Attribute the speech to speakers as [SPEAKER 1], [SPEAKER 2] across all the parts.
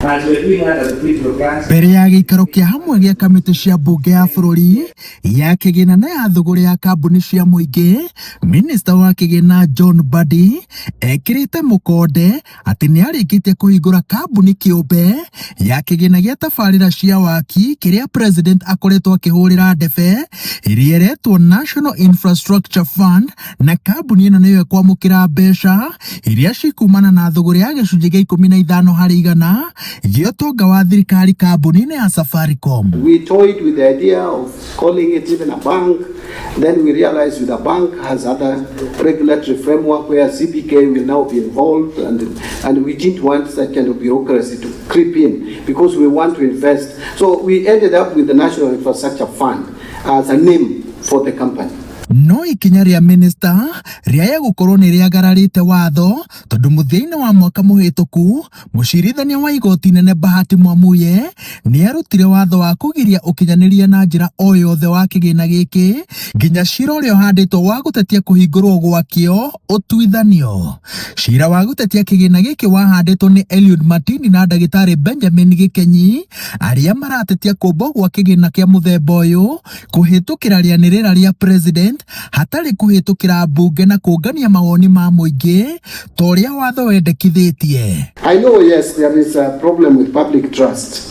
[SPEAKER 1] As we're doing that as a critical class,
[SPEAKER 2] Mbere ya gĩikaro kĩa hamwe gĩa kamĩtĩ cia mbunge ya bũrũri ya kĩgĩna na ya thũgũrĩ ya kambuni cia mũingĩ, minista wa kĩgĩna John Mbadi ekĩrĩte mũkonde atĩ nĩ arĩkĩtie kũhingũra kambuni kĩũmbe ya kĩgĩna gĩa tabarĩra cia waki kĩrĩa president akoretwo akĩhũrĩra ndebe ĩrĩa ĩretwo National Infrastructure Fund, na kambuni ĩno nĩyo ĩkwamũkĩra mbeca iria cikumana na thũgũrĩ ya gĩcunjĩ gĩa 15% gĩa ũtonga wa thirikari kambuni-inĩ ya Safaricom.
[SPEAKER 3] We toyed with the idea of calling it even a bank. Then we realized with a bank has other regulatory framework where CBK will now be involved, and we didn't want that kind of bureaucracy to creep in because we want to invest. So we ended up with the National Infrastructure Fund as a name for the company.
[SPEAKER 2] No ikinya rĩa minista rĩaya gũkorwo nĩ rĩagararĩte watho tondũ mũthia-inĩ wa mwaka mũhĩtũku mũcirithania wa igoti nene Bahati Mwamuye nĩ arutire watho wa kũgiria ũkinyanĩria na njĩra o yothe wa kĩgĩna gĩkĩ nginya cira ũrĩa ũhandĩtwo wa gũtetia kũhingũrwo gwakĩo ũtuithanio. Cira wa gũtetia kĩgĩna gĩkĩ wahandĩtwo nĩ Eliud Matini na ndagĩtarĩ Benjamin Gĩkenyi arĩa maratetia kũmbwo gwa kĩgĩna kĩa mũthemba ũyũ kũhĩtũkĩra rĩanĩrĩra rĩa president hatarĩ kũhĩtũkĩra mbunge na kũngania mawoni ma mũingĩ ta ũrĩa watho wendekithĩtie.
[SPEAKER 3] I know, yes, there is a problem with public trust,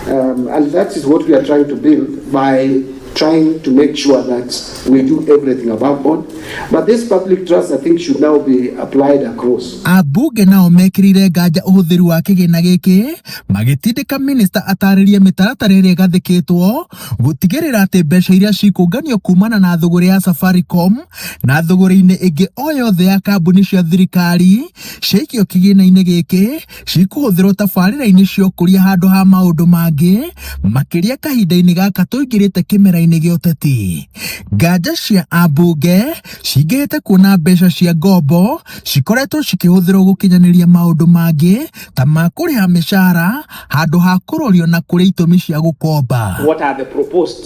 [SPEAKER 3] and that is what we are trying to build by trying to make sure that we do everything above board. But this public trust, I think, should now be applied across.
[SPEAKER 2] Ambunge nao mekĩrĩire nganja ũhũthĩri wa kĩgĩna gĩkĩ magĩtindĩka minista atarĩrie mĩtaratara ĩrĩa ĩgathĩkĩtwo gũtigĩrĩra atĩ mbeca iria cikũnganio kumana na thũgũrĩ ya Safaricom na thũgũrĩ-inĩ ĩngĩ o yothe ya kambuni cia thirikari ciaikio kĩgĩna-inĩ gĩkĩ cikũhũthĩrwo tabarĩra-inĩ cia ũkũria handũ ha maũndũ mangĩ, makĩria kahinda-inĩ gaka tũingĩrĩte kĩmera-inĩ gĩa ũteti. Nganja cia ambunge cingĩhĩte kuona mbeca cia ngombo cikoretwo cikĩhũthĩrwo gũkinyanĩria maũndũ mangĩ ta ma kũrĩha mĩcara handũ ha kũrorio na kũrĩ itũmi cia gũkomba.
[SPEAKER 1] What are the proposed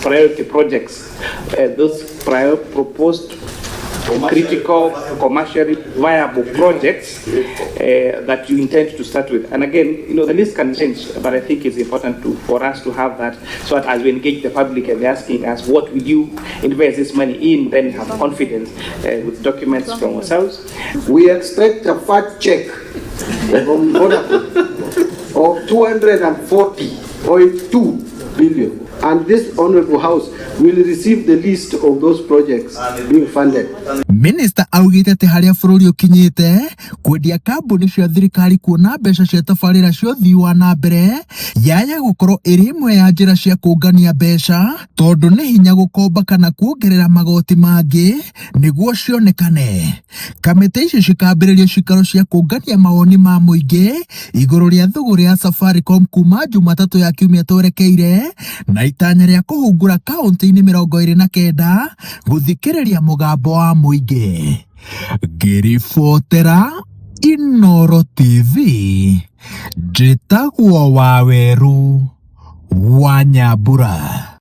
[SPEAKER 1] priority projects? Those prior proposed critical, commercially viable projects that you intend to start with. And again, the list can change, but I think it's important for us to have that so that as we engage the public and they're asking us, "What will you invest this money in?" then have confidence with documents from ourselves.
[SPEAKER 3] We expect a fat check from Vodacom of 240.2 billion. And this honorable house will receive the list of those projects being funded.
[SPEAKER 2] Minista augĩte atĩ harĩa bũrũri ũkinyĩte kwendia kambuni cia thirikari kuona mbeca cia tabarĩra cia ũthii wa na mbere yaya gũkorwo ĩrĩ ĩmwe ya njĩra cia kũngania mbeca tondũ nĩ hinya gũkomba kana kuongerera magoti mangĩ nĩguo cionekane. Kamĩtĩ ici cikambĩrĩria cikaro cia kũngania mawoni ma mũingĩ igũrũ rĩa thũgũrĩ ya Safaricom kuma Jumatatũ ya kiumia twerekeire na itanya rĩa kũhungura kaunti-inĩ 29 gũthikĩrĩria mũgambo wa mũingĩ. Ngĩribotera Inooro TV, njĩtagwo Waweru wa Nyambura.